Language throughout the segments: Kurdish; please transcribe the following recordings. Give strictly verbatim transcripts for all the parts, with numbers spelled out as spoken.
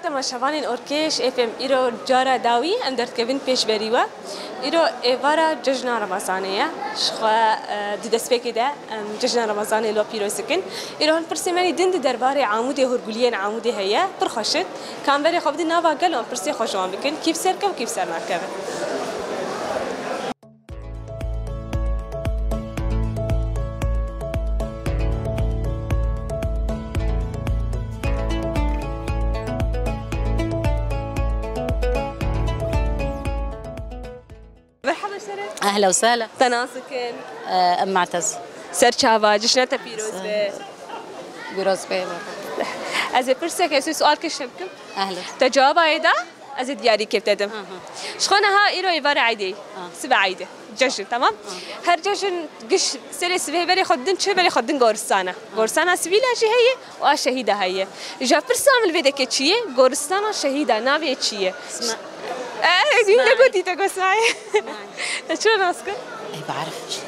Temaşevanên Orkêş F M, îro cara dawî em derdikevin pêşberî we. Îro êvara cejna Remezanê ye. Ji xwe, e, di destpêkê de em cejna Remezanê lo pîroz dikin. Îro hin pirsê me nî din di derbarê Amûdê, hûrguliyên Amûdê heye. Pir xweş in. Ka em berê xwe bidin nava gelo em pirsê xwe ji wan bikin. Kî bi ser keve, kî bi ser nakeve. Merhaba Şeref. Ehla û sehla. Te nas bikin? Em Mu'tez. Ser çava, cişna te pîroz be. Pîroz be. Ez ê pirsek, ez ê sual keşe bikim. Ehla. Te cevaba ê da? Ez ê diyarî kê te dim. Aha. Ji xwe niha îro êvara Eydê. Ha. Sibe Eydê. Cejn, tamam? Ha. Her cejn giş serê sibê berê xwe didin çi, berê xwe didin goristana. Ha. Goristana sivîla jî heye û a şehîda heye. Îja pirsa min li vê deke çi ye? Goristana şehîda navê çi ye? Sma-, Eh, ne gotî te got Smaîl? Smaîl. Te çi nas kir? Ey, barif.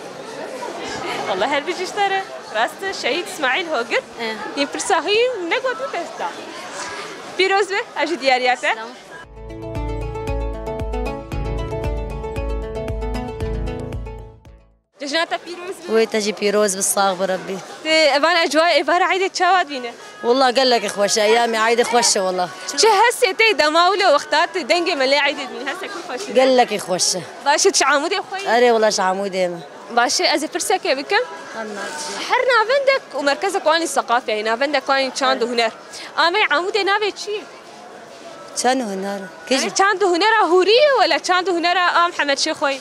Wallah her bijî ji te re. Rast e, şehîd Smaîl Hogir. Eh. Yê pirsa hî ne got min te da. Pîroz be, ez ji diyariya te. Selamet. Cejna te pîroz be. Wê te jî pîroz be, sax be Rebbî. Te evan ecwa êvara Eydê çawa dibîne? Wallah gelekî xweş e, eyamê Eydê xweş e wallah. Çi hesê te dema wilo wexta tu dengê me lê Eydê dibîne, hesê ku xweş e? Gelekî xweş e. Baş e, tu ji Amûdê xwe yî? Erê wallah ji Amûdê me. Baş e, ez ê pirsekê bikim. Her navendek û merkezek wanî seqafê heye, navendek wanî çand û huner. Amê Amûdê navê çi ye? Çand û huner. Kê jî? Yanî çand û hunera hûrî ye wela çand û hunera a Mihemed Şêxo ye?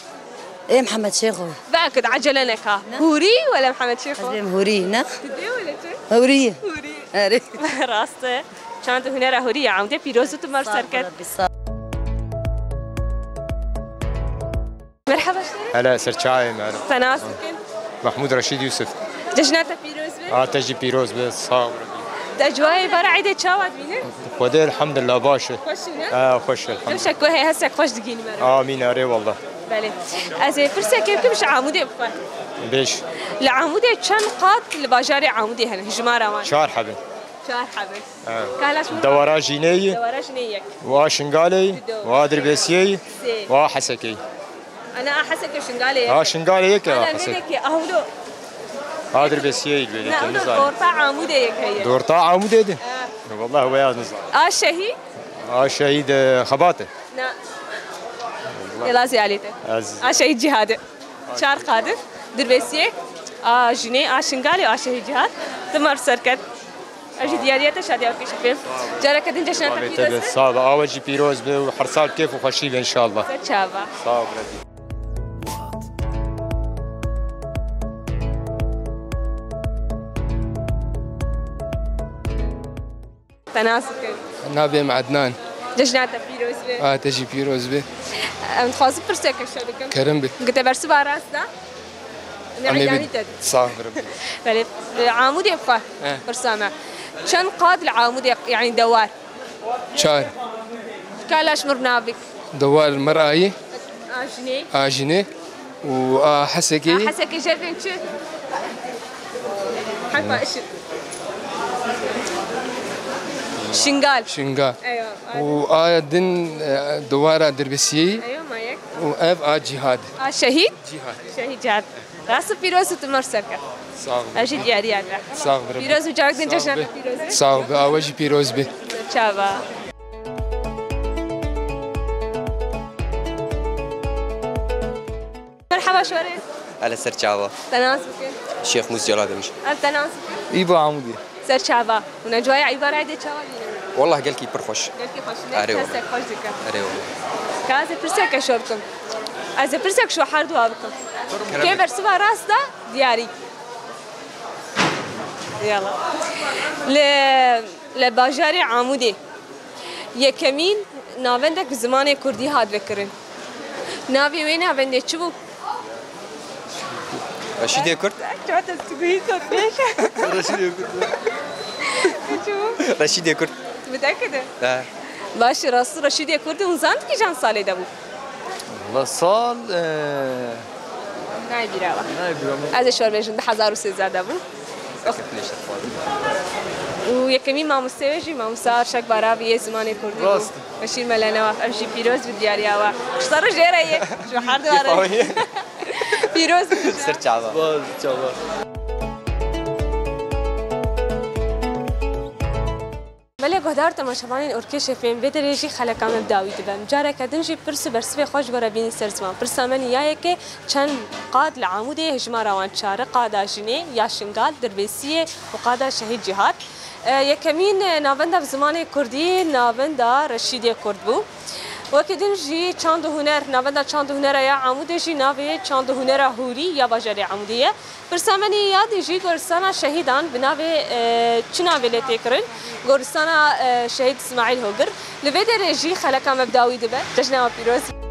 Ê Mihemed Şêxo. Vekid, ecele neka. Ne? Hûrî wela Mihemed Şêxo? Ez bêm hûrî, ne? Tu dê wela çi? Hûrî. Hûrî. Erê. Rast e. Çand û hunera hûrî ye. Amûdê pîroz û tu mer serket. Sağ ol, Rabbi, sağ ol. Merhaba. Hele, ser çayê me. Te nas bikin? Mahmud Reşîd Yusuf. Cejna te pîroz be. A te jî pîroz be, sağ ol. Te cewayê êvara Eydê çawa dibîne? Xwedê elhamdulillah baş e. Xweş e, ne? Ha, xweş e, elhamdulillah. Rewşek ku heye hesek xweş digihînî me re. Amîn, erê wallah. Belê. Ez ê pirsekê bikim ji Amûdê bi xwe. Bêj. Li Amûdê çend qat li bajarê Amûdê hene, hijmara wan? Çar hebe. Çar hebe. Ha. Kala şima? Dewara Jînê yî. Dewara Jînê yek. Wa Şingalê yî. Dido. Wa Dirbêsiyê yî. Sê. Wa Hesekê yî. Ana a Hesekê Şingalê yek. Ha, Şingalê yek e, ha, Hesek. Ana vêdekê ahlo. Ha, Dirbêsiyê yî vêdekê, nizanî. Dorta Amûdê yek heye. Dorta Amûdê de? Ha. Wallah we ya nizanî. A şehîd? A şehîd, e, Xebat e. Na. Êla ziyalê te. Ez. A şehîd Cîhad e. Çar qadin, Dirbêsiyê, a Jînê, a Şingalê, a şehîd Cîhad. Tu mer serket. Ez jî diyariya te şadiya pêşî pêm. Careke din ceşna te pîroz be. Sağ ol. Awe jî pîroz be û her sal kêf û xweşî be inşallah. Te çava. Sağ ol. Te nas bikin? Navê min Ednan. Cejna te pîroz be. A te jî pîroz be. Em dixwazin pirseke ji te bikin. Kerem be. Ku te bersiva rast da. Em ê bin. Sağ ol. Belê. Amûdê xwe. He. Pirsa me. Çend qat li Amûdê, yanî dewar? Çar. Ka laş mir navik. Dewar mir ayî. A jinê. A jinê. Û a Hesekê. A Hesekê jevên çi? Herfa işit. Şingal. Şingal. Eyo. Û a din, e, dewara Dirbêsiyê. Eyo, ma yek. Û ev a Cîhad. A şehîd? Cîhad. Şehîd Cîhad. Rast û pîroz û tu mer serket. Sağ ol. Ez jî diyariya te. Sağ ol. Pîroz û carek din cejna te pîroz be. Sağ ol. Awe jî pîroz be. Çava. Merhaba şorê. Hele ser çava. Te nas bikin? Şêx Mûs Celal demiş. Ev te nas bikin? Îbo Amûdê. Ser çava. Hûn e cuwaya îbarayê dê çawa bînin? Wallah gelkî pir xweş. Gelkî xweş ne? Erê wallah. Kesek xweş dike. Erê wallah. Ka ez ê pirseke şor bikim. Ez ê pirsek şo her dua bikim. Kerem. Kê bersiva rast da diyarî. Yala. Li, li bajarê Amûdê yekemîn navendek bi zimanê kurdî hat vekirin. Navê wê navendê çi bû? Reşîdê Kurd. Çawa te stûgihî got pêş? Reşîdê Kurd. Çi bû? Reşîdê Kurd. Tu bitekide? He. Baş e, rastî Reşîdê Kurd hûn zan kîjan salê de bû? Valla sal, e, nayê bîra we. Nayê bîra min. Ez ê şor bêjim, du hezar û sêzdeh de bû. û yekemîn mamosteyê wê jî mamosta Arşak Baravî yê zimanê kurdî bû. Rast. Beşîr Melenewa, ev jî pîroz bi diyariya we. Ji te re jê re yê. Ji her du re. Pîroz bi. Ser çava. Spas, çava. Belê guhdar temaşevanên Orkê Şefên vê derê jî xeleka me bi dawî dibe. Careke din jî pirs û bersivê xwe ji we re bînî ser ziman. Pirsa me nî ya yekê çend qad li Amûdê hejmara wan çar e, qada jinê ya Şingal, Dirbêsiyê û qada Şehîd Cîhad. E, yekemîn, e, navenda bi zimanê kurdî navenda Reşîdê Kurd bû. Wekî din jî çand û huner, navenda çand û hunera ya Amûdê jî navê çand û hunera Hûrî ya bajarê Amûdê ye. Pirsa me nî ya dî jî goristana şehîdan bi navê, e, çi navê lê tê kirin? Goristana, e, Şehîd Îsmaîl Hogir. Li vê derê jî xeleka me bi dawî dibe. Cejna we pîroz.